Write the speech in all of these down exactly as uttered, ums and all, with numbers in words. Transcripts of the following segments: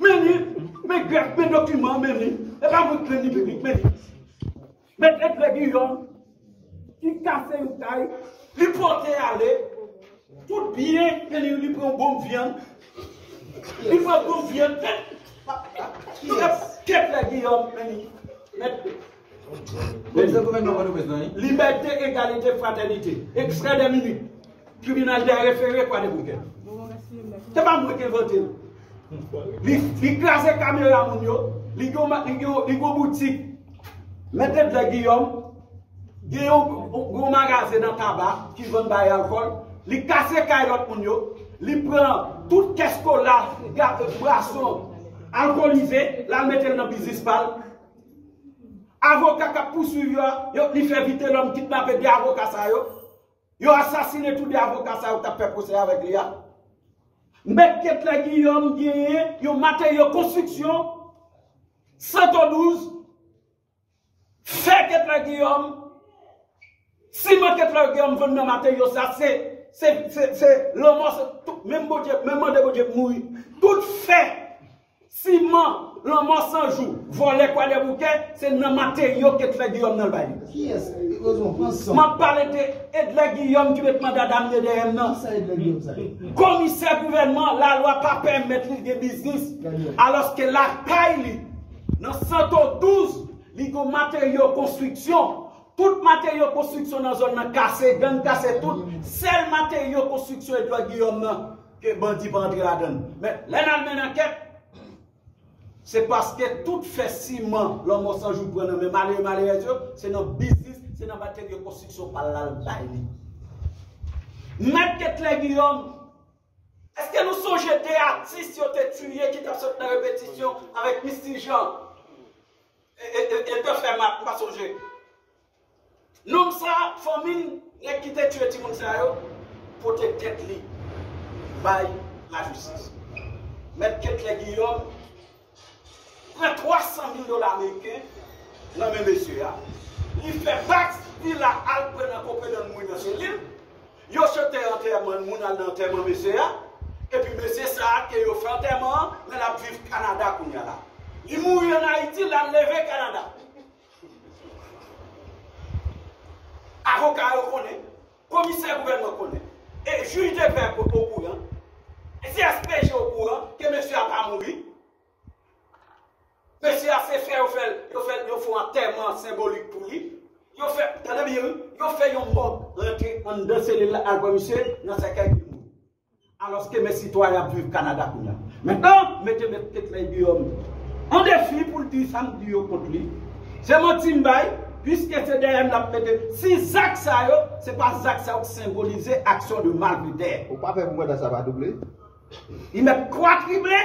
Men li, men grèf, men dokiman, men li. E pa mwen k plenn li piblik, men li. Mèt Edlè Giyòm, ki kase yon kay, li pote ale, tout byen, men li, li pran yon bon vyann. Li pran bon vyann, men, Edlè Giyòm, men li. Mèt Komisè gouvènman Pòtoprens lan, wi. Libète, egalite, fratènite. Ekstrè dè minit. Tribinal dè refere Kwadèboukè. Se pa mwen ki envante l. Li, li kraze kamera moun yo. Li gen yon ma- li gen yon- li gen yon boutik. Mèt Edlè Giyòm gen yon, yon magazen nan Taba ki vann bay alkòl. Li kase kay lòt moun yo. Li pran tout kès kola, ga- bwason alkolize, l al mete l nan biznis pa l. Avoka k ap pouswiv yo a, yo, li fè Vitelhomme kidnape de avoka sa yo. Yo asasinen tou de avoka sa yo k t ap fè pwosè avèk li a. Mèt Ketlè Giyòm genyen yon materyo konstriksyon, Santo douz, fè Ketlè Giyòm, siman Ketlè Giyòm vann nan materyo sa, se, se, se, se lanmò, se tout, menm Bondye, menm mande Bondye pou mouri. Tout fè siman, lanmò san jou, vòlè Kwadèboukè, se nan materyo Ketlè Giyòm nan l bay li. Kiyès? Kozman, pran san. M ap pale de Edlè Giyòm ki met manda damne dèyè m nan. Kisa Edlè Giyòm sa ye? Komisè gouvènman, lalwa pa pèmèt li gen biznis. Gade. Alòske lakay li, nan Santo douz, li gen materyo konstriksyon. Tout materyo konstriksyon nan zòn nan kase, gang kase tout. Sèl materyo konstriksyon Edlè Giyòm nan ke bandi pa antre ladan l. Men, lè n al mennen ankèt, se paske tout fè siman lanmò san jou pran nan men malere malerèz yo, se nan biznis, se nan materyo konstriksyon pa l la l bay li. Mèt Ketlè Giyòm, èske nou sonje de atis yo te tiye ki t ap sot nan repetisyon avèk Misty Jean? E, e, e, e te fè mat, m pa sonje. Nonm sa, fanmi l, nèg ki te tiye timoun sa yo, pote tèt li bay lajistis. Mèt Ketlè Giyòm pran twa san mil dola ameriken nan men mesye a. Li fè bak vila al pran nan konpedòn moun nan se li. Yo chante antèman moun al nan antèman mesye a. Epi mesye sa a ke yo fè antèman an, men l ap viv Kanada kounye a la. Li mouri ann Ayiti, l al leve Kanada. Avoka yo konnen, komisè gouvènman konnen, e jij de pè okouran, e C S P J okouran ke mesye a pa mouri. Mesye a se fè yo fè, yo fè, yo fè yon antèman senbolik pou li. Yo fè, tande byen wi, yo fè yon mòg rantre anndan selil la al pran misye nan sèkèy li mouri. Alòske men sitwayen ap viv Kanada kounye a. Mentnan, mete Mèt Ketlè Giyòm an defi pou l di sa m di yo kont li. Se manti m bay, piske se dèyè m l ap mete. Si zak sa yo, se pa zak sa yo k senbolize aksyon de malfetè. Ou pa pè pou manda sa pa double? Li mèt kwa triple,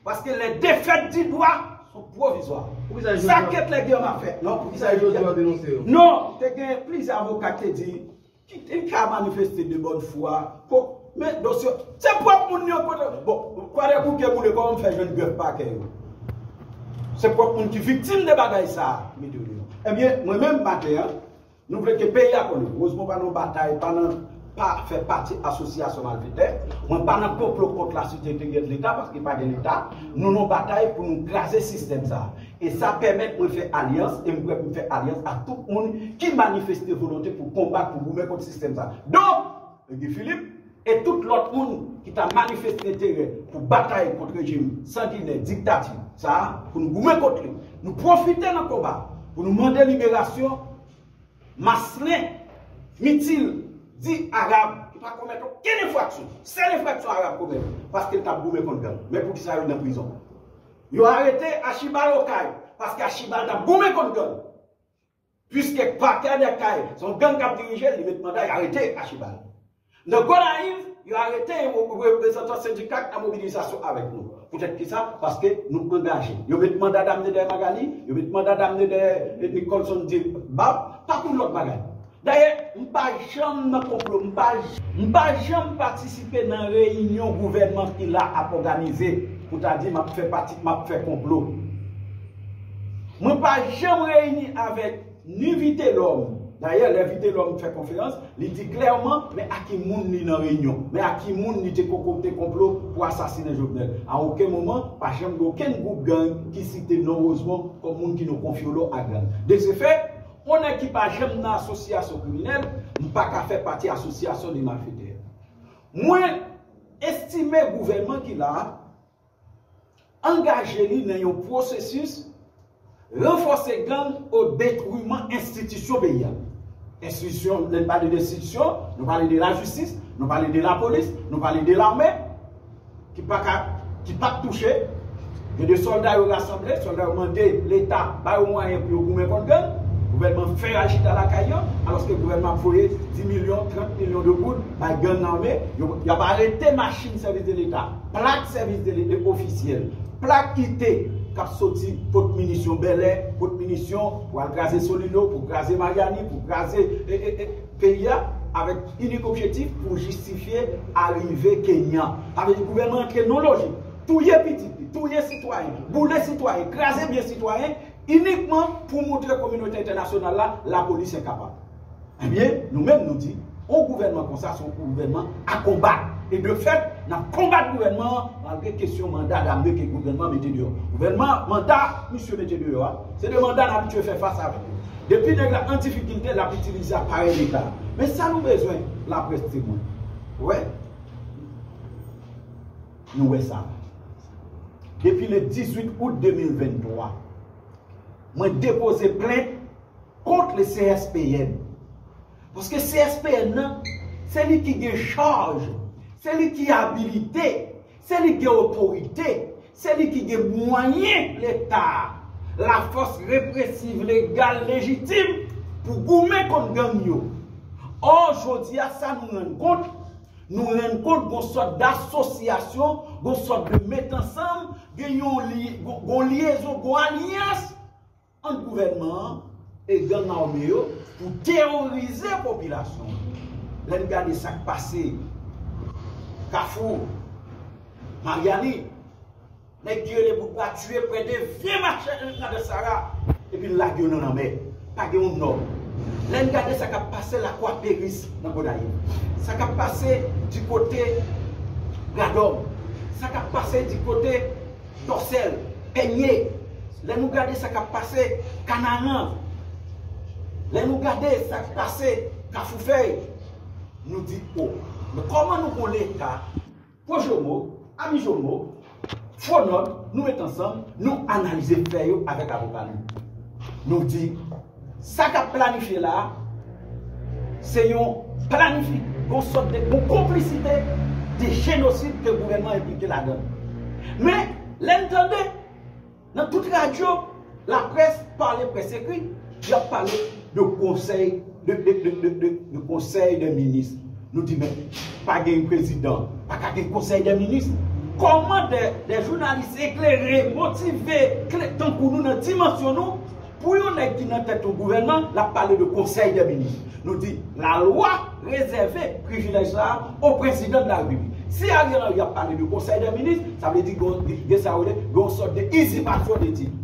paske les défaites du droit sont provisoires. Poukisa jodi a Sa Ketlè Giyòm ap fè. Non, poukisa Poukisa jodi a jodi a w denonse yo? Non, te gen plizyè avoka ki te di, ki te ka manifeste de bonne foi. Ko- Men dosye, se pwòp moun yo kote. Bon, Kwadèboukè boule, kòman m fè jwenn grèf pakè yo? Se pwòp moun ki viktim de bagay sa a, mete yo deyò. Ebyen, mwen menm maten an, nou vle ke peyi a konnen. Erezman, pa nan batay, pa nan, pa fè pati asosyasyon malfetè. Mwen pa nan konplo kont la sirte enteryè de Leta, paske pa gen Leta. Nou nan batay pou nou kraze sistèm sa a. E sa pèmèt mwen fè alyans, e m prè pou m fè alyans ak tout moun ki manifeste volonte pou konbat, pou goumen kont sistèm sa. Donk, Guy Philippe e tout lòt moun ki ta manifeste enterè pou batay kont rejim sanginè, diktati sa a, pou nou goumen kont li. Nou pwofite nan konba pou nou mande liberasyon Maslin Mitil, di Arab, ki pa komèt okenn enfraksyon. Sèl enfraksyon Arab komèt, paske l t ap goumen kont gang. Men poukisa yo nan prizon? Yo arete Achibal Okay, paske Achibal t ap goumen kont gang. Piske Pakè dè Kay, se yon gang k ap dirije l, li met manda, y arete Achibal. Nan Gonayiv, yo arete yon reprezantan sendika k nan mobilizasyon avèk nou. Poutèt kisa? Paske nou angaje. Yo met manda damne dèyè Magali, yo met manda damne dèyè Nicholson Dibab, tankou lòt bagay. Dayè, m pa janm nan konplo, m pa, m pa janm patisipe nan reyinyon gouvènman ki la ap òganize pou ta di m ap fè pati, m ap fè konplo. Mwen pa janm reyini avèk ni Vitelhomme, Dayè, lè Vitelhomme fè konferans, li di klèman men a ki moun li nan reyinyon, men a ki moun li te konkokte konplo pou asasinen Jovenel. A okenn moman, pa janm gen okenn gwoup gang ki site non Rosemond kòm moun ki nan konfyolo ak gang. De ce fait, yon nèg ki pa janm nan asosyasyon kriminèl, m pa ka fè pati asosyasyon de malfetè. Mwen estime gouvènman ki la a angaje li nan yon pwosesis ranfòse gang o detwiman enstitisyon peyi a. Enstitisyon, lè n pale de enstitisyon, nou pale de lajistis, nou pale de lapolis, nou pale de lame, ki pa ka, ki pa t touche. Gen de sòlda yo rasanble, sòlda yo mande Leta ba yo mwayen pou yo goumen kont gang. Gouvènman fè al chita lakay yo, alòske gouvènman ap voye dis milyon, trant milyon de goud bay gang ame. Yo, y ap arete machin sèvis de Leta, plak sèvis de Leta ofisyèl, plak I T k ap soti pot minisyon Bèlè, pot minisyon pou al kraze Solino, pou kraze Maryani, pou kraze e, e, e, peyi a, avèk inik objektif pou jistifye arive Kenya. Sa vle di gouvènman antre nan lojik touye pitit li, touye sitwayen, boule sitwayen, kraze byen sitwayen, inikman pou montre kominote entènasyonal la, lapolis enkapab. Ebyen, nou menm nou di, yon gouvènman konsa se yon gouvènman a konbat. E de fèt, n ap konbat gouvènman an malgre kesyon manda dam de ke gouvènman mete deyò. Gouvènman, manda misye mete deyò a, se de manda n abitye fè fas avèk yo. Depi nèg la an difikilte, l ap itilize aparèy Leta. Men sa nou bezwen, laprès temwen. Wè, nou wè sa. Depi le dizuit out de mil venntwa, mwen depoze plent kont le C S P N. Paske C S P N nan, se li ki gen chaj, se li ki abilite, se li gen otorite, se li ki gen mwayen Leta a, lafòs represiv, legal, lejitim pou goumen kont gang yo. Ò, jodi a, sa nou rann kont, nou rann kont gon sòt dasosyasyon, gon sòt de met ansanm, gen yon li, gon, gon lyezon, gon alyans ant gouvènman an e gang ame yo pou teworize popilasyon an. Lè n gade sa k pase Kafou Maryani, nèg ki rele bout bwa tiye prè de vye machè nan Sara, epi l lage yo nan lanmè. Pa gen yon nòm. Lè n gade sa k ap pase Lakwa Peris nan Gonayiv, sa k ap pase di kote Gadòm, sa k ap pase di kote Tòsèl, Pènye, lè nou gade sa k ap pase Kanaran, lè nou gade sa k pase Kafou Fèy, nou di, o, men kòman nou gon Leta, Pwojomo, Amijomo, Fwonòm, nou met ansanm, nou analize fè yo avèk avoka nou. Nou di, sa k ap planifye la a, se yon planifi, yon sòt de, yon konplisite de jenosid ke gouvènman enplike ladan l. Men, lè n tande, nan tout radyo, laprès, pale près ekri, y ap pale de konsèy, de, de, de, de, de, de konsèy de minis. Nou di, men, pa gen prezidan, pa ka gen konsèy de minis. Kòman de, de jounalis eklere, motive, kle, tankou nou nan dimansyon nou, pou yon nèg ki nan tèt yon gouvènman, l ap pale de konsèy de minis? Nou di, lalwa rezève privilèj sa a o prezidan de la repiblik. Si Ariel Henry ap pale de konsèy de minis, sa vle di gen, gen sa yo rele, gen yon sòt de izipasyon de tit.